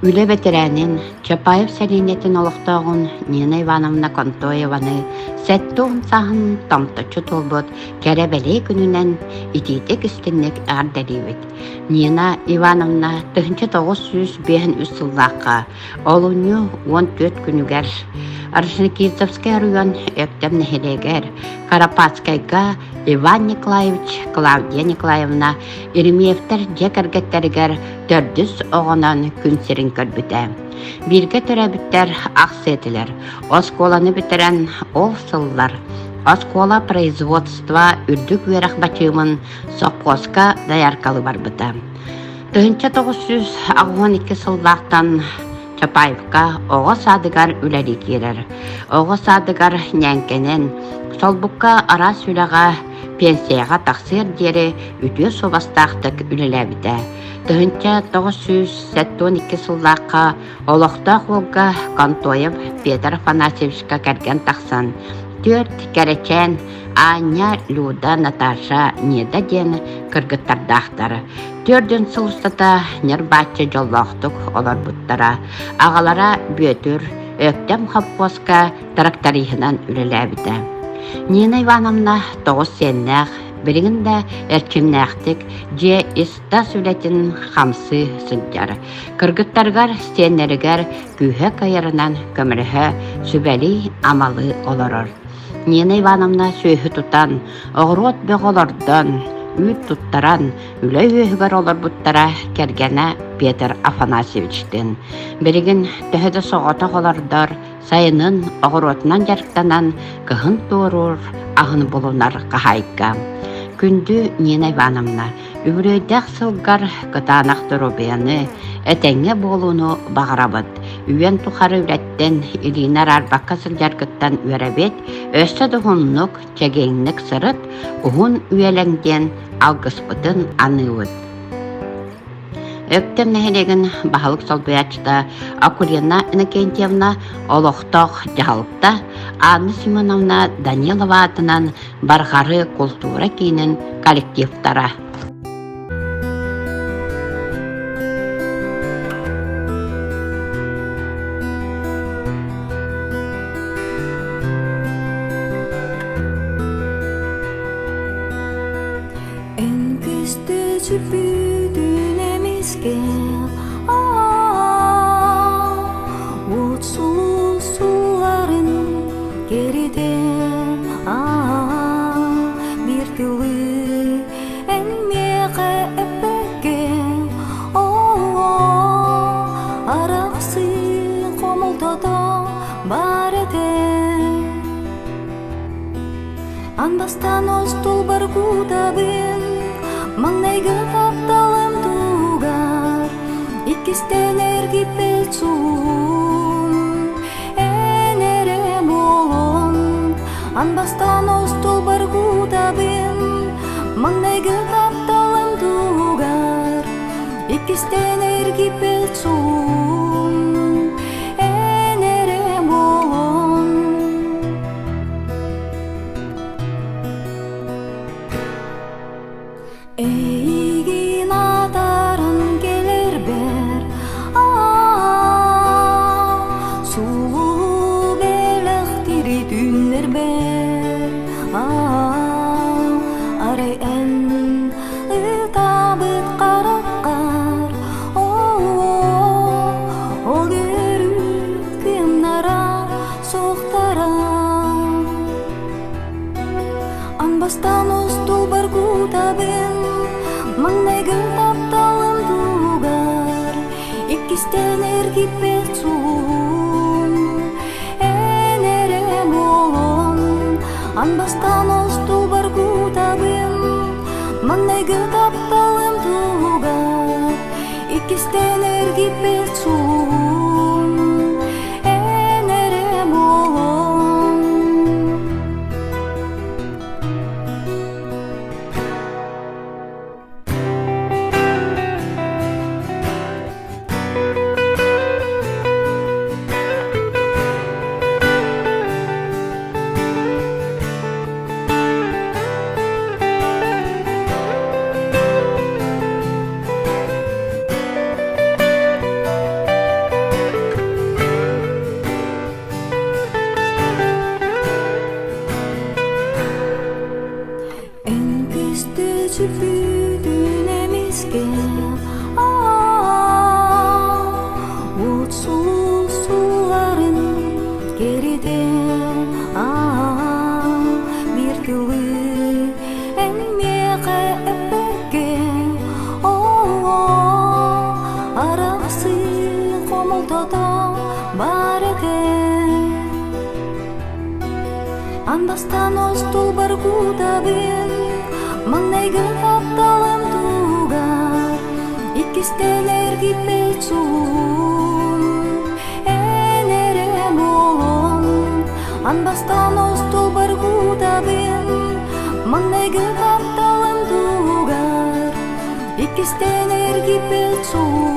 Үлэ бэтэрээнин, Чапаев сэлиэнньэтин олохтооҕун Нина Ивановна Контоеваны 70 сааһын томточчу туолбут кэрэ-бэлиэ күнүнэн итиитик-истиҥник эҕэрдэлиибит. Нина Ивановна 1953 сыллаахха олунньу 14 күнүгэр Орджоникидзевскай оройуон Өктөм нэһилиэгэр Карапатскайга Иван Николаевич, Клавдия Николаевна Еремеевтэр дьиэ кэргэттэригэр төрдүс оҕонон күн сирин көрбүтэ. Бииргэ төрөөбүттэр ахсыы этилэр. Оскуоланы бүтэрэн ол сыллар оскуола производство үрдүк үөрэх бачыымын сопхуоска дояркалыы барбыта. 1982 сыллаахтан Чапаевка оҕо саадыгар үлэлии киирэр. Оҕо саадыгар ньээҥкэнэн, солбукка араас үлэҕэ пенсияҕа тахсыар диэри үтүө суобастаахтык үлэлээбитэ. 1972 сыллаахха олохтоох уолга Контоев Петр Афанасьевичка кэргэн тахсан, түөрт кэрэчээн Аня, Люда, Наташа, Нида диэн кыргыттардаахтар. Түөрдүн сыл устата ньыр-бааччы дьоллоохтук олорбуттара. Аҕалара Бүөтүр Өктөм хоппуоска тракториһынан үлэлээбитэ. Нина Ивановна тоҕус сиэннээх, билигин да эрчимнээхтик дьиэ ис-тас үлэтин хамсыы сылдьар. Кыргыттарыгар, сиэннэригэр күүһэ кыайарынан көмөлөһө, сүбэлии-амалыы олорор. Нина Ивановна сүөһү тутан, оҕуруот бөҕө олордон, үүт туттаран, үлэ үөһүгэр олорбуттара кэргэнэ Петр Афанасьевичтыын. Билигин төһө да соҕотох олордор, сайынын оҕуруотунан дьарыктанан, кыһын туоруур, аһын булунар хаһаайка. Күндү Нина Ивановна, үбүлүөйдээх сылгар кытаанах доруобуйаны, этэҥҥэ буолууну баҕарабыт. Үйэн тухары үлэттэн илиини араарбакка сылдьаргыттан үөрэбит, өссө да уһуннук, чэгиэнник сырыт, уһун үйэлэҥ диэн алгыспытын аныыбыт. Өктөм нэһилиэгин баһылык солбуйааччыта Акулина Иннокентьевна олохтоох дьаһалта Анна Семеновна Данилова аатынан Барҕары култуура киинин коллективтара. Эн көстө-сүппүтүн эмискэ Уот сулус сууларын кэритэн Биир тылы эн миэхэ эппэккэ Арахсыы хомолтото баар этэ Андастан остуолбар кутабын, маҥнайгы тапталым тугар, иккистэн эргиппэт суун, эн эрэ буолун. Анбастан остуолбар кутабын, маҥнайгы тапталым тугар, иккистэн эргиппэт суун, эн эрэ буолун. Эйигин атарын кэлэрбэр сулуу бэлэхтири түннэрбэр арай эн ытаабыт хараххар ол өрүү кыымнара суохтара Анбастан устулбар кутабын маҥнайгы тапталым тугар иккистэн эргиппэт суун эн эрэ буолун Анбастан устулбар кутабын маҥнайгы тапталым тугар иккистэн эргиппэт суун эн эрэ буолун Көстө сүппүтүн эмискэ От суларын кэритэ Биир тылы эн миэхэ эппэккэ Арахсыы хомолтото бар этэ Андастан остуолбар кутабын Маҥнайгы тапталым тугар Иккистэн эргиппэт суун Эн эрэ буолуон Анбастан остуолбар кутабын Маҥнайгы тапталым тугар Иккистэн эргиппэт суун.